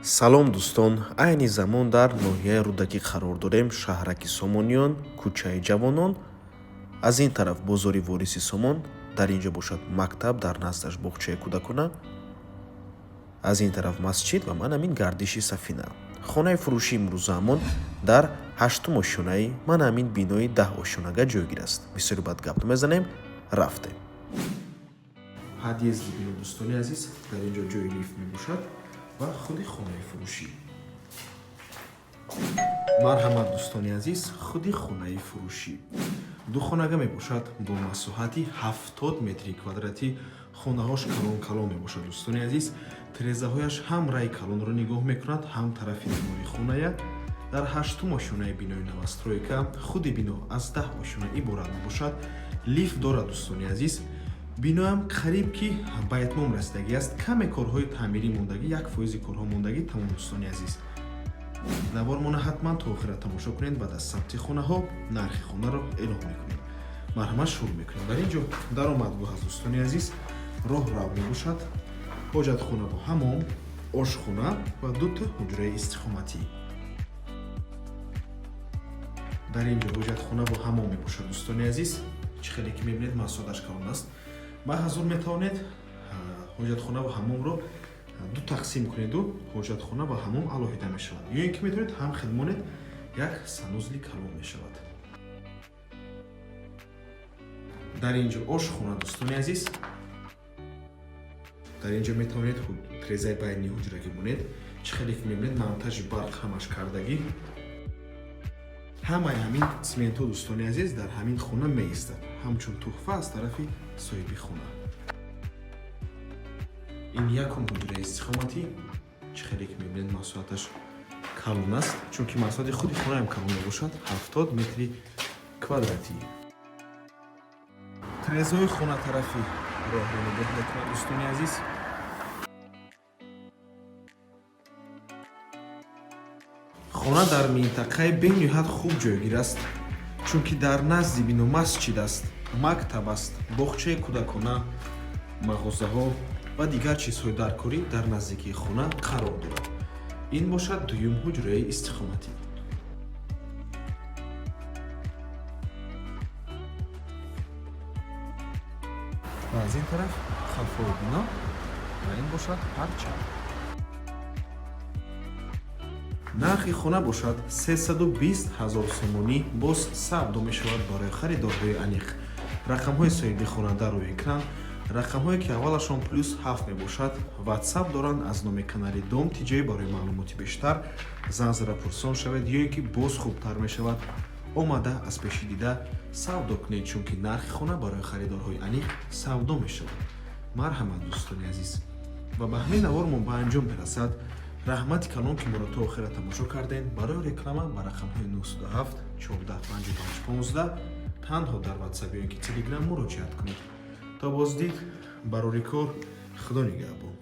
Салом, дӯстон! Айни замон дар ноҳияи Рӯдакӣ қарор дорем, шаҳраки Сомониён, кӯчаи Ҷавонон. Аз ин тараф бозори Вориси Сомон, дар ин ҷо бошад мактаб, дар наздаш боғчаи кӯдакона, аз ин тараф масҷид ва ман ҳамин гардиши сафина. Хонаи фурӯшии имрӯзаамон дар ҳаштум ошёнаи ман ҳамин бинои 10 ошёнага ҷойгир аст. Бисёри бад гап намезанем, рафтем. Подъезди бино, дӯстони азиз, дар ин ҷо ҷои лифт мебошад ва худи хонаи фурӯшӣ. Марҳамат, дӯстони азиз, худи хонаи фурӯшӣ духонага мебошад бо масоҳати 70 метри квадратӣ. Хонаҳош калон калон мебошад, дӯстони азиз. Тирезаҳояш ҳам раи калонро нигоҳ мекунад, ҳам тарафи девори хоная. Дар ҳаштум ошёнаи бинои новостройка. Худи бино аз 10 ошёна иборат мебошад, лифт дорад, дӯстони азиз. Биноам қариб ки ба итмом расидагӣ аст, каме корҳои таъмирӣ мондагӣ, 1% корҳо мондагӣ, тамом. Дӯстони азиз, навормона ҳатман то охира тамошо кунед. Баъд аз сабти хонаҳо нархи хонаро эълон мекунем. Марҳамат, шурӯъ мекунем. Дар ин ҷо даромадгоҳ аст, дӯстони азиз, роҳрав мебошад, ҳоҷатхона бо ҳамом, ошхона ва дута ҳуҷраи истиқоматӣ. Дар ин ҷо ҳоҷатхона бо ҳамом мебошад, дӯстони азиз. Чӣ хеле ки мебинед, масоҳаташ калон аст. Ба ҳазур метавонед ҳоҷатхона ва ҳамомро ду тақсим кунеду ҳоҷатхона ва ҳамом алоҳида мешавад, ё ин ки метавонед ҳам хел монед, як санузли калон мешавад. Дар ин ҷо ошхона, дӯстони азиз. Дар ин ҷо метавонед тирезаи байни ҳуҷрагӣ монед. Чӣ хеле ки мебинед, монтажи барқ ҳамаш кардагӣ. Ҳамаи ҳамин цементҳо, дӯстони азиз, дар ҳамин хона меистад, ҳамчун туҳфа аз тарафи соҳиби хона. Ин якум ҳуҷраи истиқоматӣ. Чӣ хеле ки мебинед, масоҳаташ калон аст, чунки масоҳати худи хонаам калон мебошад, 70 метри квадратӣ. Тирезаҳои хона тарафи роҳро нигоҳ мекунад, дӯстони азиз. Хона дар минтақаи бениҳоят хуб ҷойгир аст, чунки дар назди бино масҷид аст, мактаб аст, боғчаи кӯдакона, мағозаҳо ва дигар чизҳои даркорӣ дар наздикии хона қарор дорад. Ин бошад дуюм ҳуҷраи истиқоматӣ. Ва аз ин тараф хафои бино ва ин бошад парчам. Нархи хона бошад 320 ҳазор сомонӣ, боз савдо мешавад барои харидорҳои аниқ. Рақамҳои соҳиби хона дар рӯи экран, рақамҳое ки аввалашон +7 мебошад, ватсап доранд. Аз номи канали Дом Тиҷоӣ барои маълумоти бештар занг зада пурсон шавед, ё ин ки боз хубтар мешавад, омада аз пеши дида савдо кунед, чунки нархи хона барои харидорҳои аниқ савдо мешавад. Марҳамат, дӯстони азиз, ва ба ҳамин навормон ба анҷом мерасад. Раҳмати калон, ки моро то охира тамошо кардем. Барои реклама ба рақамҳои 907 14 55 15 танҳо дар ватсап ё ин ки телеграм муроҷиат кунед. То боздид, барори кор, худо нигаҳбон.